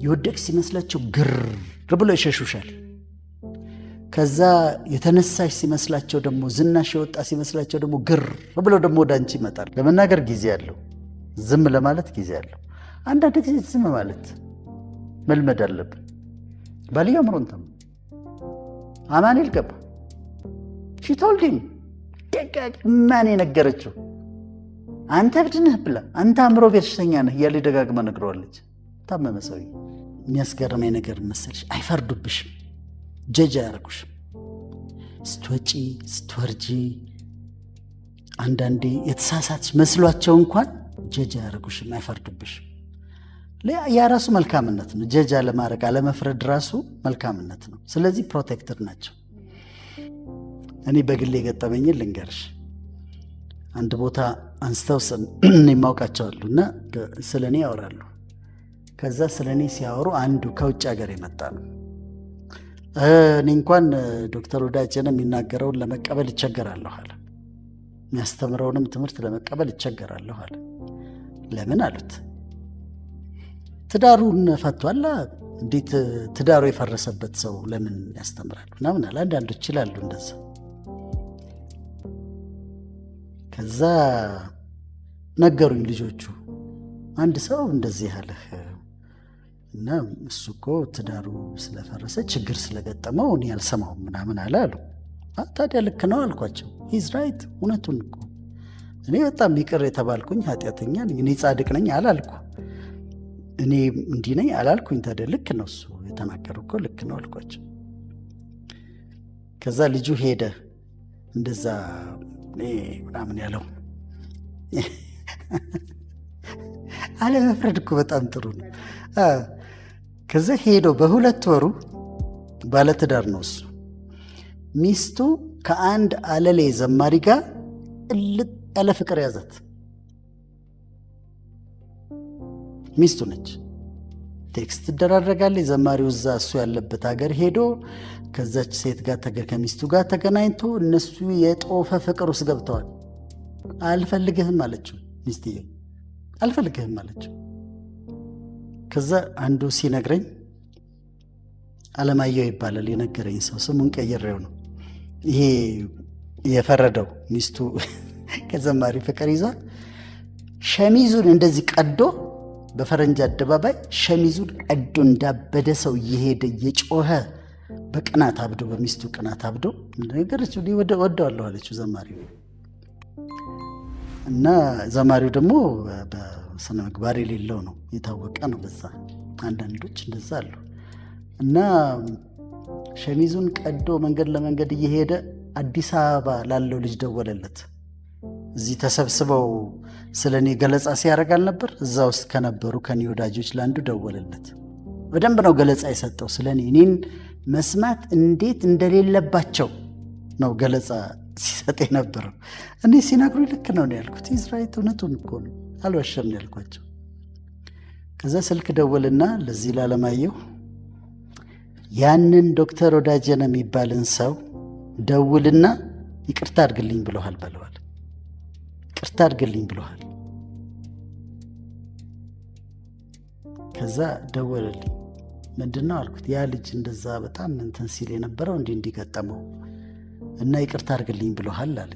የወደቅሽ ሲመስላቸው ግር ብሎ ይሸሹሻል። ከዛ የተነሳሽ ሲመስላቸው ደግሞ፣ ዝናሽ የወጣ ሲመስላቸው ደግሞ ግር ብሎ ደግሞ ወደ አንቺ ይመጣል። ለመናገር ጊዜ አለው፣ ዝም ለማለት ጊዜ አለው። አንዳንድ ጊዜ ዝም ማለት መልመድ አለብን። ባልየው አእምሮን ታመመ። አማኑኤል ገባ። She told him፣ ደጋግማ ነው የነገረችው። አንተ እብድ ነህ ብላ፣ አንተ አእምሮ በሽተኛ ነህ እያለ ደጋግማ ነግረዋለች። ታመመ ሰውዬ። የሚያስገርመኝ ነገር መሰልሽ፣ አይፈርዱብሽም፣ judge አያደርጉሽም። ስትወጪ ስትወርጂ አንዳንዴ የተሳሳትሽ መስሏቸው እንኳን judge አያደርጉሽም፣ አይፈርዱብሽም። ያ ራሱ መልካምነት ነው። Judge አለማድረግ፣ አለመፍረድ ራሱ መልካምነት ነው። ስለዚህ protected ናቸው። እኔ በግሌ የገጠመኝን ልንገርሽ። አንድ ቦታ አንስተው እኔ የማውቃቸው አሉ እና ስለ እኔ ያወራሉ። ከዛ ስለ እኔ ሲያወሩ አንዱ ከውጭ ሀገር የመጣ ነው። እኔ እንኳን ዶክተር ወዳጄነህ የሚናገረውን ለመቀበል እቸገራለሁ አለ። የሚያስተምረውንም ትምህርት ለመቀበል እቸገራለሁ አለ። ለምን አሉት። ትዳሩን ፈቷል። እንዴት ትዳሩ የፈረሰበት ሰው ለምን ያስተምራል ምናምን አለ። አንዳንዶች ይላሉ እንደዛ። ከዛ ነገሩኝ ልጆቹ። አንድ ሰው እንደዚህ አለህ እና እሱ እኮ ትዳሩ ስለፈረሰ፣ ችግር ስለገጠመው እኔ አልሰማውም ምናምን አለ አሉ። ታዲያ ልክ ነው አልኳቸው። He's right፣ እውነቱን እኮ፣ እኔ በጣም ይቅር የተባልኩኝ ኃጢአተኛ ነኝ። እኔ ጻድቅ ነኝ አላልኩ። እኔ እንዲህ ነኝ አላልኩኝ። ታዲያ ልክ ነው፣ እሱ የተናገረው እኮ ልክ ነው አልኳቸው። ከዛ ልጁ ሄደ፣ እንደዛ እኔ ምናምን ያለው። አለመፍረድ እኮ በጣም ጥሩ ነው። ከዛ ሄዶ በ2 ወሩ፣ ባለትዳር ነው እሱ፣ ሚስቱ ከአንድ አለሌ ዘማሪ ጋር ቅልጥ ያለ ፍቅር ያዛት። ሚስቱ ነች። Text ትደራረጋለች። ዘማሪው እዛ እሱ ያለበት ሀገር ሄዶ ከዛች ሴት ጋር፣ ከሚስቱ ጋር ተገናኝቶ እነሱ የጦፈ ፍቅር ውስጥ ገብተዋል። አልፈልግህም አለችው ሚስትየው፣ አልፈልግህም አለችው። ከዛ አንዱ ሲነግረኝ፣ አለማየሁ ይባላል የነገረኝ ሰው፣ ስሙን ቀይሬው ነው። ይሄ የፈረደው ሚስቱ ከዘማሪ ፍቅር ይዟል። ሸሚዙን እንደዚህ ቀዶ፣ በፈረንጅ አደባባይ ሸሚዙን ቀዶ እንዳበደ ሰው እየሄደ እየጮኸ፣ በቅናት አብዶ፣ በሚስቱ ቅናት አብዶ ነገረችው። ወደዋለሁ አለችው ዘማሪው። እና ዘማሪው ደግሞ በስነ ምግባር የሌለው ነው፣ የታወቀ ነው። በዛ አንዳንዶች እንደዛ አሉ። እና ሸሚዙን ቀዶ መንገድ ለመንገድ እየሄደ አዲስ አበባ ላለው ልጅ ደወለለት። እዚህ ተሰብስበው ስለ እኔ ገለጻ ሲያደርግ አልነበር? እዛ ውስጥ ከነበሩ ከኔ ወዳጆች ለአንዱ ደወለለት። በደንብ ነው ገለጻ የሰጠው ስለ እኔ። እኔን መስማት እንዴት እንደሌለባቸው ነው ገለጻ ሲሰጥ የነበረው። እኔ ሲነግሩ ልክ ነው ነው ያልኩት። He's right፣ እውነቱን እኮ ነው፣ አልዋሸም ነው ያልኳቸው። ከዛ ስልክ ደወልና ለዚህ ላለማየሁ ያንን ዶክተር ወዳጀነ የሚባልን ሰው ደውልና ይቅርታ አድርግልኝ ብሎሃል በለዋል። ይቅርታ አድርግልኝ ብሎሃል። ከዛ ደወለልኝ። ምንድን ነው አልኩት። ያ ልጅ እንደዛ በጣም እንትን ሲል የነበረው እንዲህ እንዲገጠመው እና ይቅርታ አድርግልኝ ብሎሃል አለ።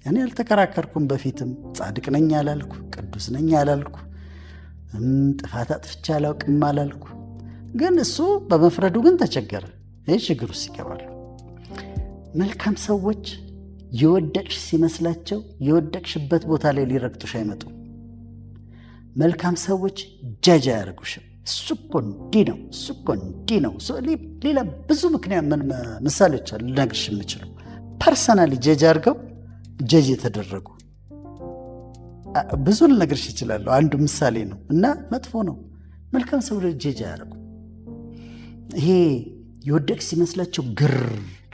እኔ አልተከራከርኩም። በፊትም ጻድቅ ነኝ አላልኩ፣ ቅዱስ ነኝ አላልኩ፣ ጥፋት አጥፍቼ አላውቅም አላልኩ። ግን እሱ በመፍረዱ ግን ተቸገረ። ይህ ችግር ውስጥ ይገባሉ። መልካም ሰዎች የወደቅሽ ሲመስላቸው የወደቅሽበት ቦታ ላይ ሊረግጡሽ አይመጡም። መልካም ሰዎች ጃጅ አያደርጉሽም። እሱ እኮ እንዲህ ነው፣ እሱ እኮ እንዲህ ነው። ሌላ ብዙ ምክንያት ምሳሌዎች አሉ ልነግርሽ የምችለው፣ personally judge አድርገው judge የተደረጉ ብዙ ልነግርሽ ይችላለሁ። አንዱ ምሳሌ ነው እና መጥፎ ነው። መልካም ሰው judge አያደርጉ። ይሄ የወደቅሽ ሲመስላቸው ግር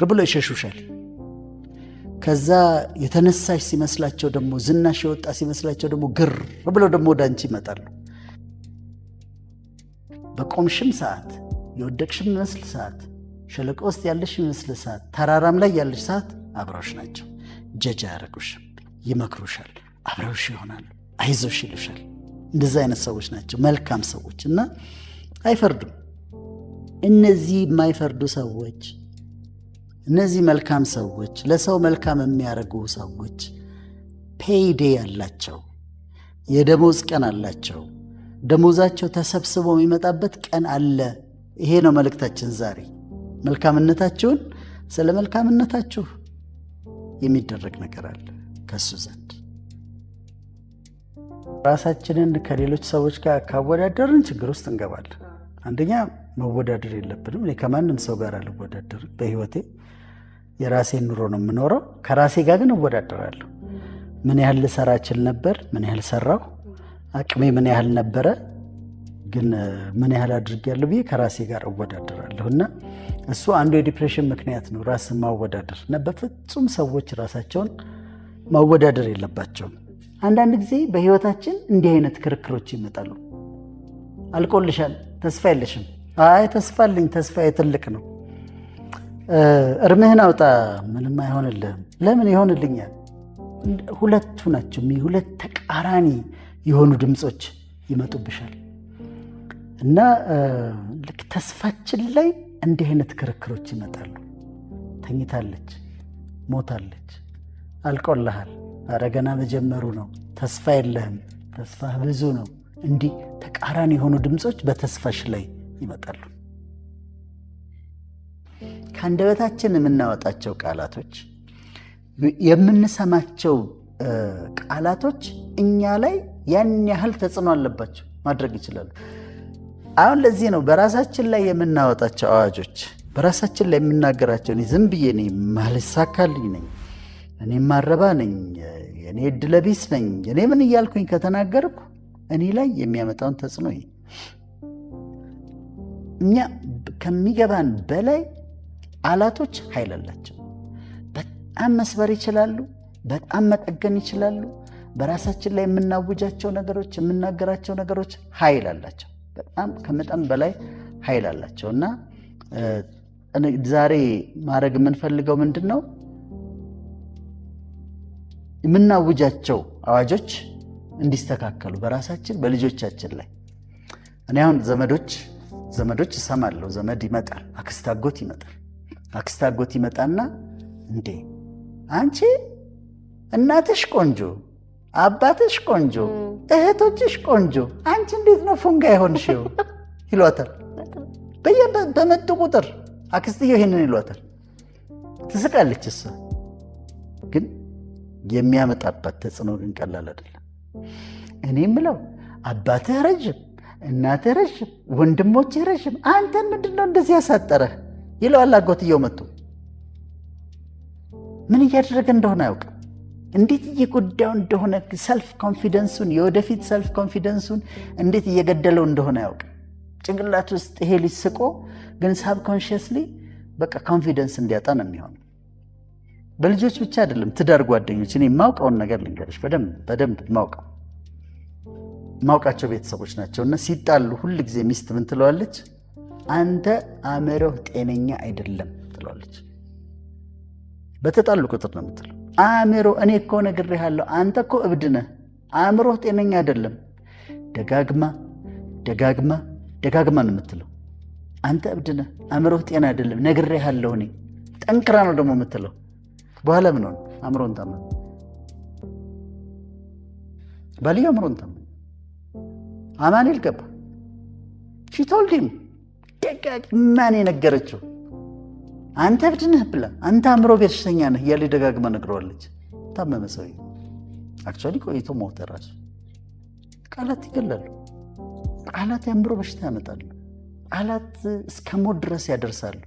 ብሎ ይሸሹሻል። ከዛ የተነሳሽ ሲመስላቸው ደግሞ፣ ዝናሽ የወጣ ሲመስላቸው ደግሞ ግር ብለው ደግሞ ወደ አንቺ ይመጣሉ። በቆምሽም ሰዓት፣ የወደቅሽም ይመስል ሰዓት፣ ሸለቆ ውስጥ ያለሽ ይመስል ሰዓት፣ ተራራም ላይ ያለሽ ሰዓት አብረውሽ ናቸው። Judge አያደርጉሽም፣ ይመክሩሻል፣ አብረውሽ ይሆናሉ፣ አይዞሽ ይሉሻል። እንደዚህ አይነት ሰዎች ናቸው መልካም ሰዎች እና አይፈርዱም። እነዚህ የማይፈርዱ ሰዎች፣ እነዚህ መልካም ሰዎች፣ ለሰው መልካም የሚያደርጉ ሰዎች payday አላቸው፣ የደሞዝ ቀን አላቸው። ደሞዛቸው ተሰብስቦ የሚመጣበት ቀን አለ። ይሄ ነው መልእክታችን ዛሬ። መልካምነታችሁን፣ ስለ መልካምነታችሁ የሚደረግ ነገር አለ ከሱ ዘንድ። ራሳችንን ከሌሎች ሰዎች ጋር ካወዳደርን ችግር ውስጥ እንገባለን። አንደኛ መወዳደር የለብንም። እኔ ከማንም ሰው ጋር አልወዳደርም በህይወቴ። የራሴን ኑሮ ነው የምኖረው። ከራሴ ጋር ግን እወዳደራለሁ። ምን ያህል ልሰራ እችል ነበር? ምን ያህል ሰራሁ? አቅሜ ምን ያህል ነበረ? ግን ምን ያህል አድርጌያለሁ ብዬ ከራሴ ጋር እወዳደራለሁ። እና እሱ አንዱ የ depression ምክንያት ነው፣ ራስን ማወዳደር። እና በፍጹም ሰዎች ራሳቸውን ማወዳደር የለባቸውም። አንዳንድ ጊዜ በህይወታችን እንዲህ አይነት ክርክሮች ይመጣሉ። አልቆልሻል፣ ተስፋ የለሽም። አይ ተስፋ አለኝ፣ ተስፋዬ ትልቅ ነው። እርምህን አውጣ፣ ምንም አይሆንልህም። ለምን ይሆንልኛል? ሁለቱ ናቸው፣ ሁለት ተቃራኒ የሆኑ ድምፆች ይመጡብሻል። እና ልክ ተስፋችን ላይ እንዲህ አይነት ክርክሮች ይመጣሉ። ተኝታለች፣ ሞታለች፣ አልቆልሃል፣ ኧረ ገና መጀመሩ ነው፣ ተስፋ የለህም፣ ተስፋህ ብዙ ነው። እንዲህ ተቃራኒ የሆኑ ድምፆች በተስፋሽ ላይ ይመጣሉ። ከአንደበታችን የምናወጣቸው ቃላቶች፣ የምንሰማቸው ቃላቶች እኛ ላይ ያን ያህል ተጽዕኖ አለባቸው፣ ማድረግ ይችላሉ። አሁን ለዚህ ነው በራሳችን ላይ የምናወጣቸው አዋጆች፣ በራሳችን ላይ የምናገራቸው፣ እኔ ዝም ብዬ እኔ ማልሳካልኝ ነኝ፣ እኔ ማረባ ነኝ፣ እኔ እድለቢስ ነኝ፣ እኔ ምን እያልኩኝ ከተናገርኩ እኔ ላይ የሚያመጣውን ተጽዕኖ ይሄ እኛ ከሚገባን በላይ ቃላቶች ኃይል አላቸው። በጣም መስበር ይችላሉ። በጣም መጠገን ይችላሉ። በራሳችን ላይ የምናውጃቸው ነገሮች፣ የምናገራቸው ነገሮች ኃይል አላቸው። በጣም ከመጠን በላይ ኃይል አላቸው። እና ዛሬ ማድረግ የምንፈልገው ምንድን ነው? የምናውጃቸው አዋጆች እንዲስተካከሉ በራሳችን፣ በልጆቻችን ላይ። እኔ አሁን ዘመዶች እሰማለሁ። ዘመድ ይመጣል፣ አክስት አጎት ይመጣል። አክስት አጎት ይመጣና እንዴ አንቺ እናትሽ ቆንጆ፣ አባትሽ ቆንጆ፣ እህቶችሽ ቆንጆ፣ አንቺ እንዴት ነው ፉንጋ የሆንሽው ይሏታል። በመጡ ቁጥር አክስትየው ይሄንን ይሏታል። ትስቃለች እሷ። ግን የሚያመጣባት ተጽዕኖ ግን ቀላል አይደለም። እኔ የምለው አባትህ ረዥም፣ እናትህ ረዥም፣ ወንድሞችህ ረዥም፣ አንተን ምንድን ነው እንደዚህ ያሳጠረህ ይለዋል አጎትየው መጥቶ። ምን እያደረገ እንደሆነ አያውቅም። እንዴት እየጎዳው እንደሆነ፣ self confidence ኡን፣ የወደፊት self confidence ኡን እንዴት እየገደለው እንደሆነ አያውቅም። ጭንቅላት ውስጥ ይሄ ልጅ ስቆ ግን subconsciously በቃ confidence እንዲያጣ ነው የሚሆነው። በልጆች ብቻ አይደለም፣ ትዳር ጓደኞች፣ እኔ የማውቀውን ነገር ልንገርሽ፣ በደንብ በደንብ ማውቃቸው ቤተሰቦች ናቸው። እና ሲጣሉ ሁል ጊዜ ሚስት ምን ትለዋለች? አንተ አእምሮህ ጤነኛ አይደለም ትለዋለች። በተጣሉ ቁጥር ነው የምትለው። አእምሮ እኔ እኮ ነግሬሃለሁ፣ አንተ እኮ እብድ ነህ፣ አእምሮህ ጤነኛ አይደለም። ደጋግማ ደጋግማ ደጋግማ ነው የምትለው። አንተ እብድ ነህ፣ አእምሮህ ጤና አይደለም፣ ነግሬሃለሁ እኔ። ጠንክራ ነው ደግሞ የምትለው። በኋላ ምን ሆነ? አእምሮን ታመመ። ባልየው አእምሮን ታመመ። አማኑኤል ገባ። She told him፣ ደጋግማ ነው የነገረችው። አንተ እብድ ነህ ብላ፣ አንተ አእምሮ በሽተኛ ነህ እያለ ደጋግማ ነግረዋለች። ታመመ ሰውዬው። Actually ቆይቶ ሞተ ራሱ። ቃላት ይገላሉ። ቃላት የአእምሮ በሽታ ያመጣሉ። ቃላት እስከ ሞት ድረስ ያደርሳሉ።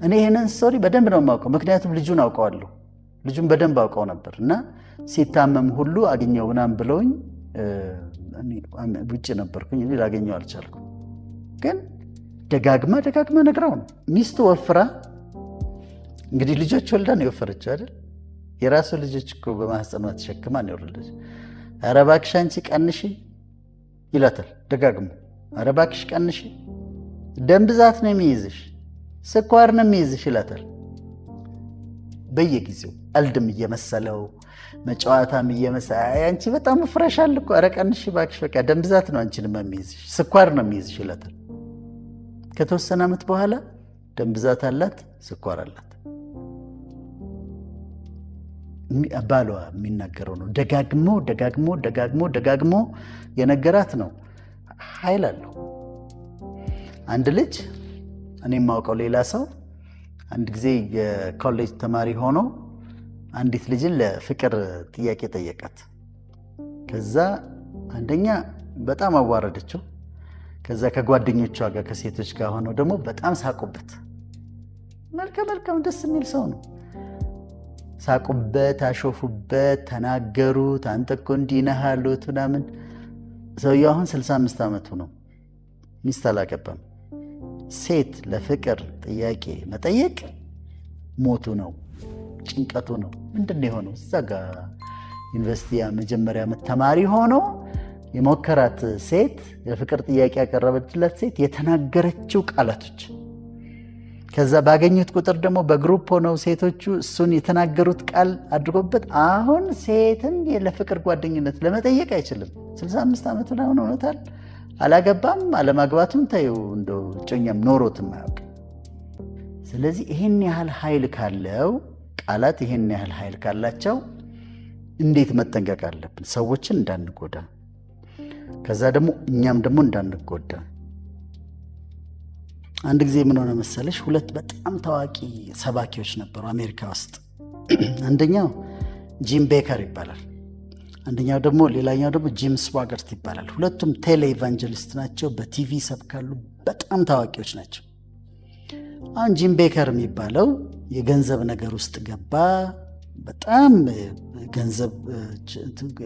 እኔ ይህንን story በደንብ ነው የማውቀው፣ ምክንያቱም ልጁን አውቀዋለሁ። ልጁን በደንብ አውቀው ነበር እና ሲታመም ሁሉ አግኘው ምናምን ብለውኝ ውጭ ነበርኩኝ፣ እኔ ላገኘው አልቻልኩም። ግን ደጋግማ ደጋግማ ነግራው ነው። ሚስቱ ወፍራ እንግዲህ ልጆች ወልዳ ነው የወፈረችው አይደል? የራሱ ልጆች እኮ በማህፀኗ ተሸክማ ነው የወለደች። ኧረ እባክሽ አንቺ ቀንሺ ይላታል ደጋግሞ። ኧረ እባክሽ ቀንሺ፣ ደም ብዛት ነው የሚይዝሽ፣ ስኳር ነው የሚይዝሽ ይላታል። በየጊዜው ቀልድም እየመሰለው መጫወታም እየመሰ አንቺ በጣም ወፍረሻል እኮ፣ ኧረ ቀንሺ እባክሽ፣ በቃ ደም ብዛት ነው አንቺንም የሚይዝሽ፣ ስኳር ነው የሚይዝሽ ይላታል። ከተወሰነ ዓመት በኋላ ደም ብዛት አላት፣ ስኳር አላት። ባሏ የሚናገረው ነው። ደጋግሞ ደጋግሞ ደጋግሞ ደጋግሞ የነገራት ነው። ኃይል አለው። አንድ ልጅ፣ እኔ የማውቀው ሌላ ሰው፣ አንድ ጊዜ የኮሌጅ ተማሪ ሆኖ አንዲት ልጅን ለፍቅር ጥያቄ ጠየቃት። ከዛ አንደኛ በጣም አዋረደችው። ከዛ ከጓደኞቿ ጋር፣ ከሴቶች ጋር ሆነው ደግሞ በጣም ሳቁበት። መልከ መልካም፣ ደስ የሚል ሰው ነው። ሳቁበት፣ አሾፉበት፣ ተናገሩት። አንተ እኮ እንዲህ ነህ አሉት ምናምን። ሰውየው አሁን 65 ዓመቱ ነው። ሚስት አላገባም። ሴት ለፍቅር ጥያቄ መጠየቅ ሞቱ ነው፣ ጭንቀቱ ነው። ምንድን ነው የሆነው? እዛ ጋ ዩኒቨርሲቲ መጀመሪያ ዓመት ተማሪ ሆኖ የሞከራት ሴት፣ የፍቅር ጥያቄ ያቀረበችለት ሴት የተናገረችው ቃላቶች፣ ከዛ ባገኙት ቁጥር ደግሞ በ group ሆነው ሴቶቹ እሱን የተናገሩት ቃል አድርጎበት አሁን ሴትን ለፍቅር ጓደኝነት ለመጠየቅ አይችልም። 65 ዓመት ምናምን ሆኖታል። አላገባም። አለማግባቱን ተይው፣ እንደው እጮኛም ኖሮትም አያውቅም። ስለዚህ ይህን ያህል ኃይል ካለው፣ ቃላት ይህን ያህል ኃይል ካላቸው እንዴት መጠንቀቅ አለብን? ሰዎችን እንዳንጎዳ፣ ከዛ ደግሞ እኛም ደግሞ እንዳንጎዳ። አንድ ጊዜ ምን ሆነ መሰለሽ? ሁለት በጣም ታዋቂ ሰባኪዎች ነበሩ አሜሪካ ውስጥ። አንደኛው ጂም ቤከር ይባላል። አንደኛው ደግሞ ሌላኛው ደግሞ ጂም ስዋገርት ይባላል። ሁለቱም televangelist ናቸው። በቲቪ ይሰብካሉ። በጣም ታዋቂዎች ናቸው። አሁን ጂም ቤከር የሚባለው የገንዘብ ነገር ውስጥ ገባ። በጣም ገንዘብ፣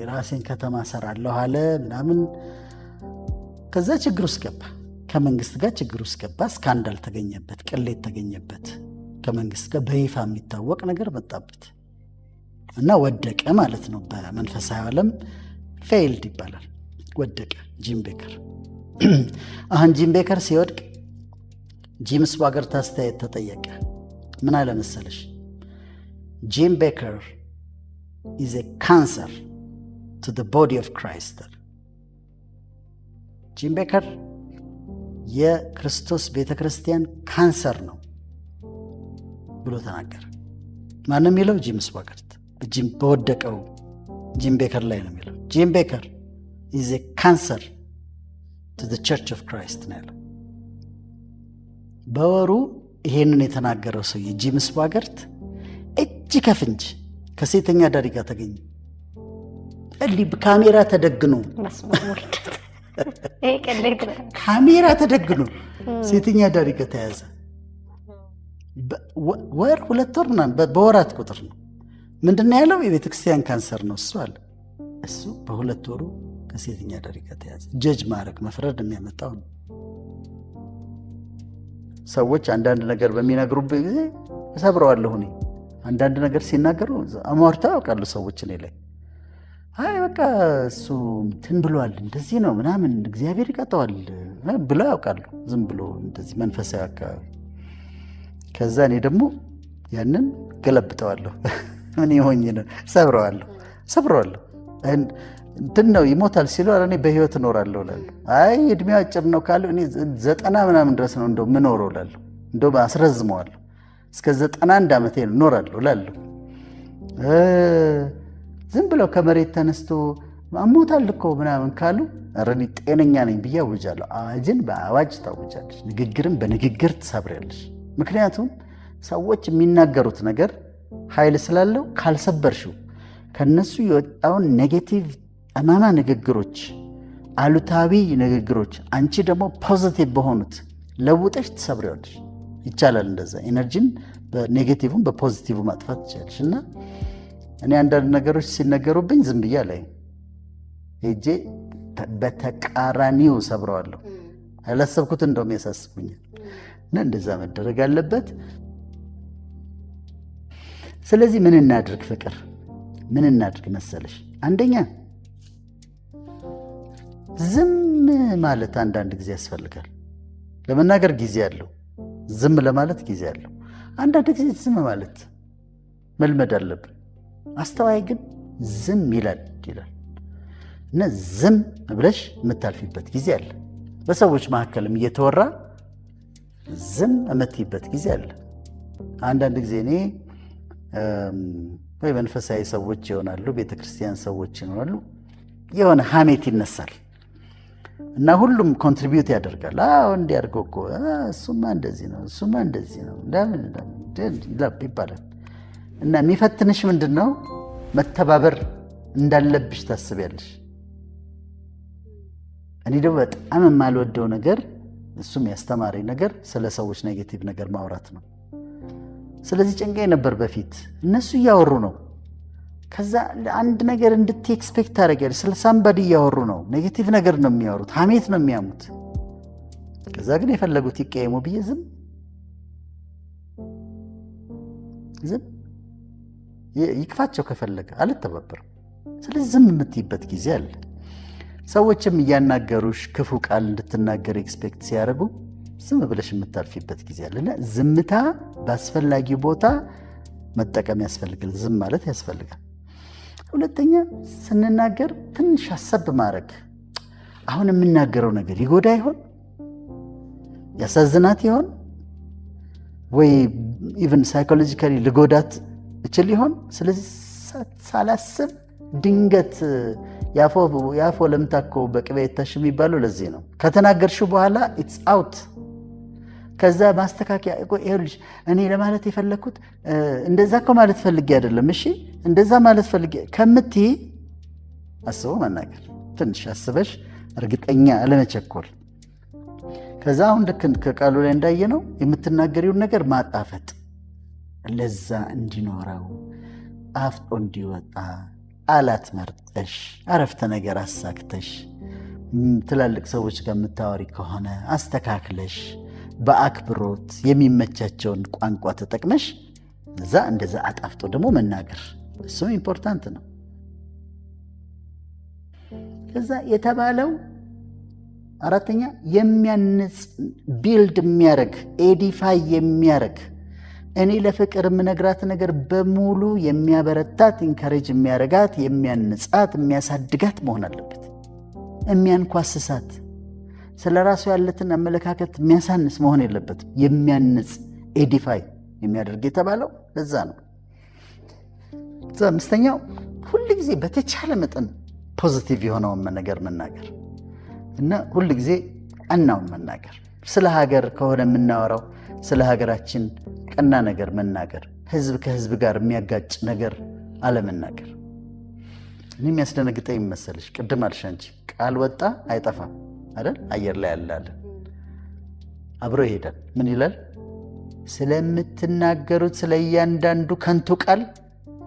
ራሴን ከተማ ሰራለሁ አለ ምናምን። ከዛ ችግር ውስጥ ገባ። ከመንግስት ጋር ችግር ውስጥ ገባ። Scandal ተገኘበት፣ ቅሌት ተገኘበት። ከመንግስት ጋር በይፋ የሚታወቅ ነገር መጣበት እና ወደቀ ማለት ነው። በመንፈሳዊ ዓለም failed ይባላል። ወደቀ ጂም ቤከር። አሁን ጂም ቤከር ሲወድቅ ጂም ስዋገርት አስተያየት ተጠየቀ። ምን አለ መሰለሽ? "Jim Bakker is a cancer to the body of Christ." ጂም ቤከር የክርስቶስ ቤተ ክርስቲያን ካንሰር ነው ብሎ ተናገረ። ማነው የሚለው? ጂም ስዋገርት። በወደቀው ጂም ቤከር ላይ ነው የሚለው። "Jim Bakker is a cancer to the church of Christ" ነው ያለው። በወሩ ይሄንን የተናገረው ሰውዬ ጂም ስዋገርት እጅ ከፍንጅ ከሴተኛ አዳሪ ጋር ተገኘ። እንዲህ ካሜራ ተደግኖ፣ ካሜራ ተደግኖ ሴተኛ አዳሪ ጋር ተያዘ። ወር 2 ወር ምናምን፣ በወራት ቁጥር ነው። ምንድን ነው ያለው? የቤተ ክርስቲያን ካንሰር ነው እሱ አለ። እሱ በ2 ወሩ ከሴተኛ አዳሪ ጋር ተያዘ። Judge ማድረግ፣ መፍረድ የሚያመጣው ነው። ሰዎች አንዳንድ ነገር በሚነግሩብኝ ጊዜ እሰብረዋለሁ። እኔ አንዳንድ ነገር ሲናገሩ አሟርተው ያውቃሉ ሰዎች እኔ ላይ። አይ በቃ እሱ እንትን ብሏል፣ እንደዚህ ነው ምናምን፣ እግዚአብሔር ይቀጣዋል ብለው ያውቃሉ። ዝም ብሎ እንደዚህ መንፈሳዊ አካባቢ። ከዛ እኔ ደግሞ ያንን ገለብጠዋለሁ። ምን ሆኜ ነው? ሰብረዋለሁ፣ ሰብረዋለሁ። እንትን ነው፣ ይሞታል ሲሉ እኔ በህይወት እኖራለሁ እላለሁ። አይ እድሜው አጭር ነው ካሉ እኔ 90 ምናምን ድረስ ነው እንደው ምኖረው እላለሁ። እንደው አስረዝመዋለሁ። እስከ 91 ዓመቴ ነው እኖራለሁ እላለሁ። ዝም ብለው ከመሬት ተነስቶ አሞታል እኮ ምናምን ካሉ ኧረ እኔ ጤነኛ ነኝ ብዬ አውጃለሁ። አዋጅን በአዋጅ ታውጃለሽ፣ ንግግርን በንግግር ትሰብሪያለሽ። ምክንያቱም ሰዎች የሚናገሩት ነገር ኃይል ስላለው ካልሰበርሽው፣ ከነሱ የወጣውን negative ጠማማ ንግግሮች፣ አሉታዊ ንግግሮች አንቺ ደግሞ positive በሆኑት ለውጠሽ ትሰብሪዋለሽ። ይቻላል እንደዛ፣ ኤነርጂን በኔጌቲቭን በፖዚቲቭ ማጥፋት ትችላለሽ። እና እኔ አንዳንድ ነገሮች ሲነገሩብኝ ዝም ብዬ አላይም። ሄጄ በተቃራኒው ሰብረዋለሁ። ያላሰብኩት እንደውም ያሳስቡኛል። እና እንደዛ መደረግ አለበት። ስለዚህ ምን እናድርግ? ፍቅር፣ ምን እናድርግ መሰለሽ? አንደኛ ዝም ማለት አንዳንድ ጊዜ ያስፈልጋል። ለመናገር ጊዜ አለው፣ ዝም ለማለት ጊዜ አለው። አንዳንድ ጊዜ ዝም ማለት፣ መልመድ አለብን። አስተዋይ ግን ዝም ይላል ይላል እና ዝም ብለሽ የምታልፊበት ጊዜ አለ። በሰዎች መካከልም እየተወራ ዝም የምትይበት ጊዜ አለ። አንዳንድ ጊዜ እኔ ወይ መንፈሳዊ ሰዎች ይሆናሉ፣ ቤተክርስቲያን ሰዎች ይሆናሉ፣ የሆነ ሀሜት ይነሳል እና ሁሉም contribute ያደርጋል። አዎ እንዲህ አድርጎ እኮ፣ እሱማ እንደዚህ ነው፣ እሱማ እንደዚህ ነው ለምን ይባላል። እና የሚፈትንሽ ምንድን ነው? መተባበር እንዳለብሽ ታስቢያለሽ። እኔ ደግሞ በጣም የማልወደው ነገር፣ እሱም ያስተማረኝ ነገር፣ ስለ ሰዎች negative ነገር ማውራት ነው። ስለዚህ ጭንቀኝ ነበር በፊት። እነሱ እያወሩ ነው። ከዛ አንድ ነገር እንድት expect ታደርጊያለሽ። ስለ somebody እያወሩ ነው። Negative ነገር ነው የሚያወሩት፣ ሀሜት ነው የሚያሙት። ከዛ ግን የፈለጉት ይቀየሙ ብዬ ዝም ዝም፣ ይክፋቸው ከፈለገ አልተባበርም። ስለዚህ ዝም የምትይበት ጊዜ አለ። ሰዎችም እያናገሩሽ ክፉ ቃል እንድትናገር expect ሲያደርጉ ዝም ብለሽ የምታልፊበት ጊዜ አለ። እና ዝምታ በአስፈላጊው ቦታ መጠቀም ያስፈልጋል። ዝም ማለት ያስፈልጋል። ሁለተኛ ስንናገር ትንሽ አሰብ ማድረግ። አሁን የምናገረው ነገር ይጎዳ ይሆን? ያሳዝናት ይሆን? ወይ even psychologically ልጎዳት እችል ይሆን? ስለዚህ ሳላስብ ድንገት የአፍ ወለምታ እኮ በቅቤ አይታሽ የሚባለው ለዚህ ነው። ከተናገርሽው በኋላ it's out። ከዛ ማስተካከያ፣ ይኸውልሽ እኔ ለማለት የፈለግኩት እንደዛ እኮ ማለት ፈልጌ አይደለም፣ እሺ እንደዛ ማለት ፈልጌ ከምትይ አስቦ መናገር፣ ትንሽ አስበሽ እርግጠኛ አለመቸኮል። ከዛ አሁን ልክ ከቃሉ ላይ እንዳየነው የምትናገሪውን ነገር ማጣፈጥ፣ ለዛ እንዲኖረው፣ ጣፍጦ እንዲወጣ ቃላት መርጠሽ፣ አረፍተ ነገር አሳክተሽ፣ ትላልቅ ሰዎች ጋር የምታወሪ ከሆነ አስተካክለሽ፣ በአክብሮት የሚመቻቸውን ቋንቋ ተጠቅመሽ እዛ እንደዛ አጣፍጦ ደግሞ መናገር፣ እሱም important ነው። ከዛ የተባለው አራተኛ የሚያንጽ፣ build የሚያደርግ፣ edify የሚያደርግ፣ እኔ ለፍቅር የምነግራት ነገር በሙሉ የሚያበረታት፣ encourage የሚያደርጋት፣ የሚያንጻት፣ የሚያሳድጋት መሆን አለበት። የሚያንኳስሳት፣ ስለ ራሱ ያለትን አመለካከት የሚያሳንስ መሆን የለበትም። የሚያንጽ፣ edify የሚያደርግ የተባለው ለዛ ነው። አምስተኛው ሁል ጊዜ በተቻለ መጠን positive የሆነውን ነገር መናገር እና ሁል ጊዜ ቀናውን መናገር። ስለ ሀገር ከሆነ የምናወራው ስለ ሀገራችን ቀና ነገር መናገር፣ ህዝብ ከህዝብ ጋር የሚያጋጭ ነገር አለመናገር። እኔ የሚያስደነግጠኝ መሰለሽ፣ ቅድም አልሽ አንቺ፣ ቃል ወጣ አይጠፋም አይደል? አየር ላይ ያለ አለ፣ አብሮ ይሄዳል። ምን ይላል? ስለምትናገሩት ስለ እያንዳንዱ ከንቱ ቃል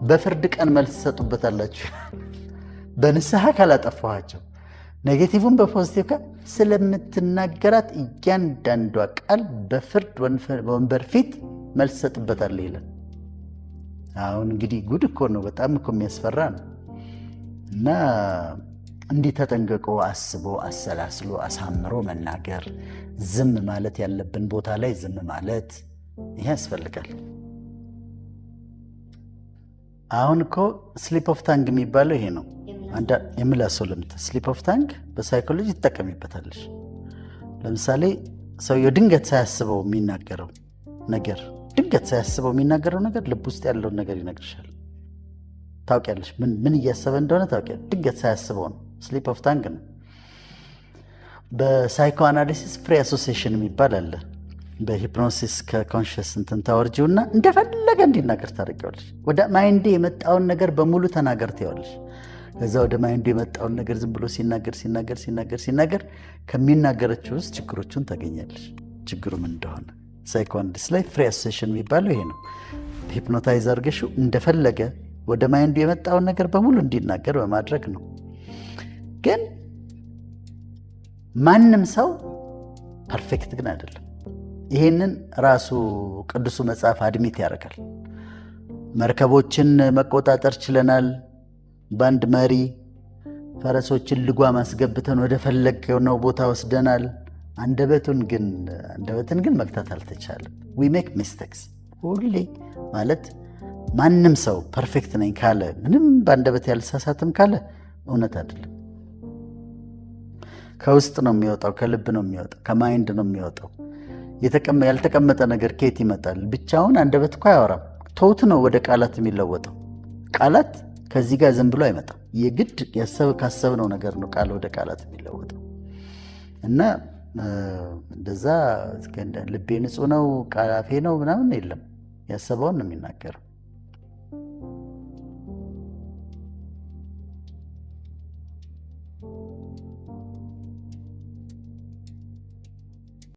በፍርድ ቀን መልስ ትሰጡበታላችሁ። በንስሐ ካላጠፋኋቸው negative ን በ positive ስለምትናገራት እያንዳንዷ ቃል በፍርድ ወንበር ፊት መልስ ትሰጥበታለህ ይላል። አሁን እንግዲህ ጉድ እኮ ነው። በጣም እኮ የሚያስፈራ ነው። እና እንዲህ ተጠንቅቆ፣ አስቦ፣ አሰላስሎ፣ አሳምሮ መናገር፣ ዝም ማለት ያለብን ቦታ ላይ ዝም ማለት፣ ይሄ ያስፈልጋል። አሁን እኮ slip of tongue የሚባለው ይሄ ነው። የምላስ ወለምታ፣ slip of tongue፣ በ psychology ትጠቀሚበታለሽ። ለምሳሌ ሰውየው ድንገት ሳያስበው የሚናገረው ነገር ልብ ውስጥ ያለውን ነገር ይነግርሻል። ታውቂያለሽ፣ ምን ምን እያሰበ እንደሆነ ታውቂያለሽ። ድንገት ሳያስበው ነው። Slip of tongue ነው። በ psychoanalysis free association የሚባል አለ። በ hypnosis ከ conscious እንትን ታወርጂውና እንደፈለገ እንዲናገር ታደርጊዋለሽ። ወደ mind ኡ የመጣውን ነገር በሙሉ ተናገር ትይዋለሽ። ከዛ ወደ mind ኡ የመጣውን ነገር ዝም ብሎ ሲናገር ሲናገር ሲናገር ሲናገር ከሚናገረችው ውስጥ ችግሮቹን ታገኛለሽ። ችግሩ ምን እንደሆነ psychoanalysis ላይ free association የሚባለው ይሄ ነው። Hypnotize አድርገሽው እንደፈለገ ወደ mind ኡ የመጣውን ነገር በሙሉ እንዲናገር በማድረግ ነው። ግን ማንም ሰው perfect ግን አይደለም። ይሄንን ራሱ ቅዱሱ መጽሐፍ admit ያደርጋል። መርከቦችን መቆጣጠር ችለናል በአንድ መሪ፣ ፈረሶችን ልጓም አስገብተን ወደ ፈለግነው ቦታ ወስደናል። አንደበትን ግን መግታት አልተቻለም። We make mistakes ሁሌ፣ ማለት ማንም ሰው perfect ነኝ ካለ፣ ምንም በአንደበት ያልሳሳትም ካለ እውነት አይደለም። ከውስጥ ነው የሚወጣው፣ ከልብ ነው የሚወጣው፣ ከ mind ነው የሚወጣው። ያልተቀመጠ ነገር ከየት ይመጣል? ብቻውን አንደበት እኮ አያወራም። Thought ነው ወደ ቃላት የሚለወጠው። ቃላት ከዚህ ጋር ዝም ብሎ አይመጣም። የግድ ካሰብነው ነገር ነው ቃል ወደ ቃላት የሚለወጠው። እና እንደዛ ልቤ ንጹህ ነው፣ ቃላፌ ነው ምናምን የለም። ያሰበውን ነው የሚናገረው።